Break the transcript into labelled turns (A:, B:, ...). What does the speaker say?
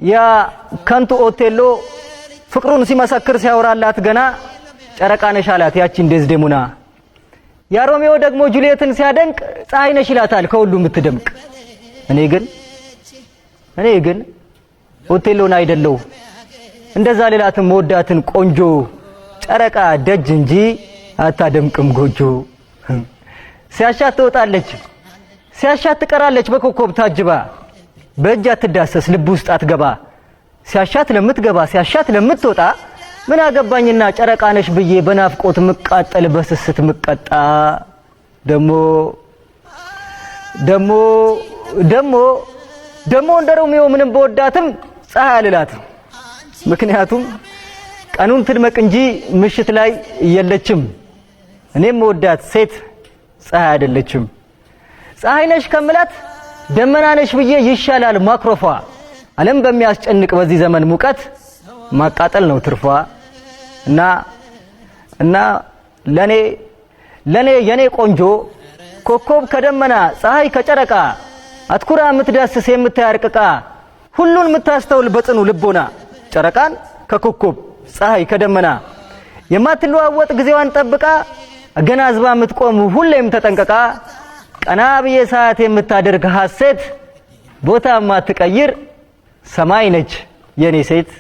A: ያ ከንቱ ኦቴሎ ፍቅሩን ሲመሰክር ሲያወራላት ገና ጨረቃ ነሽ አላት ያቺን ዴዝዴሞና። ያ ሮሜዮ ደግሞ ጁልየትን ሲያደንቅ ፀሐይ ነሽ ይላታል ከሁሉ የምትደምቅ። እኔ ግን ኦቴሎን አይደለሁ፣ እንደዛ ሌላትም መወዳትን ቆንጆ። ጨረቃ ደጅ እንጂ አታደምቅም ጎጆ። ሲያሻት ትወጣለች፣ ሲያሻት ትቀራለች በኮከብ ታጅባ። በእጅ አትዳሰስ፣ ልብ ውስጥ አትገባ። ሲያሻት ለምትገባ፣ ሲያሻት ለምትወጣ ምን አገባኝና ጨረቃ ነሽ ብዬ በናፍቆት ምቃጠል፣ በስስት ምቀጣ። ደሞ ደሞ ደሞ ደሞ እንደ ሮሜዮ ምንም በወዳትም ፀሐይ አልላትም። ምክንያቱም ቀኑን ትድመቅ እንጂ ምሽት ላይ የለችም። እኔም መወዳት ሴት ፀሐይ አይደለችም። ፀሐይ ነሽ ከምላት ደመና ነሽ ብዬ ይሻላል ማኩረፏ። ዓለም በሚያስጨንቅ በዚህ ዘመን ሙቀት ማቃጠል ነው ትርፏ። እና ለኔ የኔ ቆንጆ ኮከብ ከደመና፣ ፀሐይ ከጨረቃ፣ አትኩራ የምትዳስስ፣ የምታያርቅቃ፣ ሁሉን የምታስተውል በጽኑ ልቦና፣ ጨረቃን ከኮከብ፣ ፀሐይ ከደመና የማትለዋወጥ፣ ጊዜዋን ጠብቃ አገናዝባ የምትቆም፣ ሁሌም ተጠንቀቃ፣ ቀና ብዬ ሰዓት የምታደርግ ሐሴት፣ ቦታ የማትቀይር ሰማይ ነች የኔ ሴት።